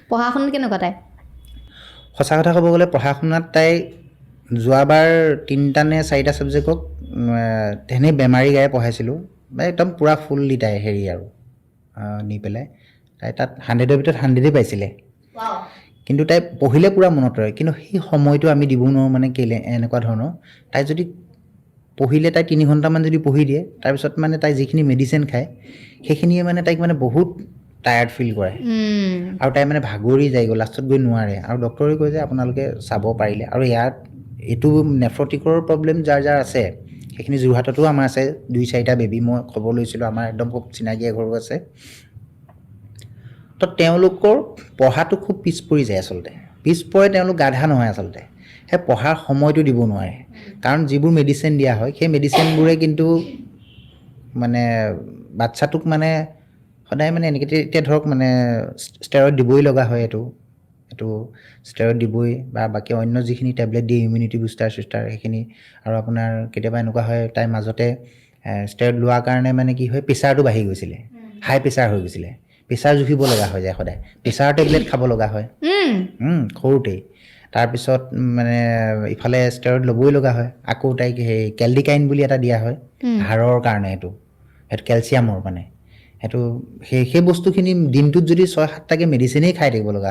পঢ়া শুনাত কেনেকুৱা তাই? সঁচা কথা ক'ব গ'লে, পঢ়া শুনাত তাই যোৱাবাৰ তিনিটা নে চাৰিটা ছাবজেক্টক তেনেই বেমাৰী গায়ে পঢ়াইছিলোঁ বা একদম পূৰা ফুললি তাই হেৰি আৰু নি পেলাই তাই তাত 100ৰ ভিতৰত 100েই পাইছিলে। কিন্তু তাই পঢ়িলে পূৰা মনত ৰয়, কিন্তু সেই সময়টো আমি দিব নোৱাৰোঁ। মানে কেলৈ এনেকুৱা ধৰণৰ, তাই যদি পঢ়িলে, তাই 3 ঘণ্টামান যদি পঢ়ি দিয়ে, তাৰপিছত মানে তাই যিখিনি মেডিচিন খায়, সেইখিনিয়ে মানে তাইক মানে বহুত টায়াৰ্ড ফিল কৰায় আৰু তাই মানে ভাগৰি যায়গৈ, লাষ্টত গৈ নোৱাৰে। আৰু ডক্টৰে কয় যে আপোনালোকে চাব পাৰিলে। আৰু ইয়াত এইটো নেফ্ৰটিকৰ প্ৰব্লেম যাৰ যাৰ আছে, সেইখিনি যোৰহাটতো আমাৰ আছে দুই চাৰিটা বেবী, মই খবৰ লৈছিলোঁ, আমাৰ একদম খুব চিনাকি এঘৰো আছে। তো তেওঁলোকৰ পঢ়াটো খুব পিছ পৰি যায়। আচলতে পিছ পৰে, তেওঁলোক গাধা নহয়, আচলতে সেই পঢ়াৰ সময়টো দিব নোৱাৰে। কাৰণ যিবোৰ মেডিচিন দিয়া হয়, সেই মেডিচিনবোৰে কিন্তু মানে বাচ্ছাটোক মানে সদায় মানে এনেকৈ এতিয়া ধৰক মানে ষ্টেৰইড দিবই লগা হয়। এইটো ষ্টেৰইড দিবই বা বাকী অন্য যিখিনি টেবলেট দিয়ে, ইমিউনিটি বুষ্টাৰ চুষ্টাৰ সেইখিনি। আৰু আপোনাৰ কেতিয়াবা এনেকুৱা হয়, তাইৰ মাজতে ষ্টেৰইড লোৱাৰ কাৰণে মানে কি হয়, প্ৰেছাৰটো বাঢ়ি গৈছিলে, হাই প্ৰেছাৰ হৈ গৈছিলে। প্ৰেছাৰ জুখিব লগা হৈ যায় সদায়, প্ৰেছাৰৰ টেবলেট খাব লগা হয়। সৰুতেই। তাৰপিছত মানে ইফালে ষ্টেৰইড ল'বই লগা হয়। আকৌ তাইক সেই কেলডিকাইন বুলি এটা দিয়া হয় হাড়ৰ কাৰণে, সেইটো কেলছিয়ামৰ, মানে সেইটো সেই সেই বস্তুখিনি দিনটোত যদি ছয় সাতটাকৈ মেডিচিনেই খাই থাকিব লগা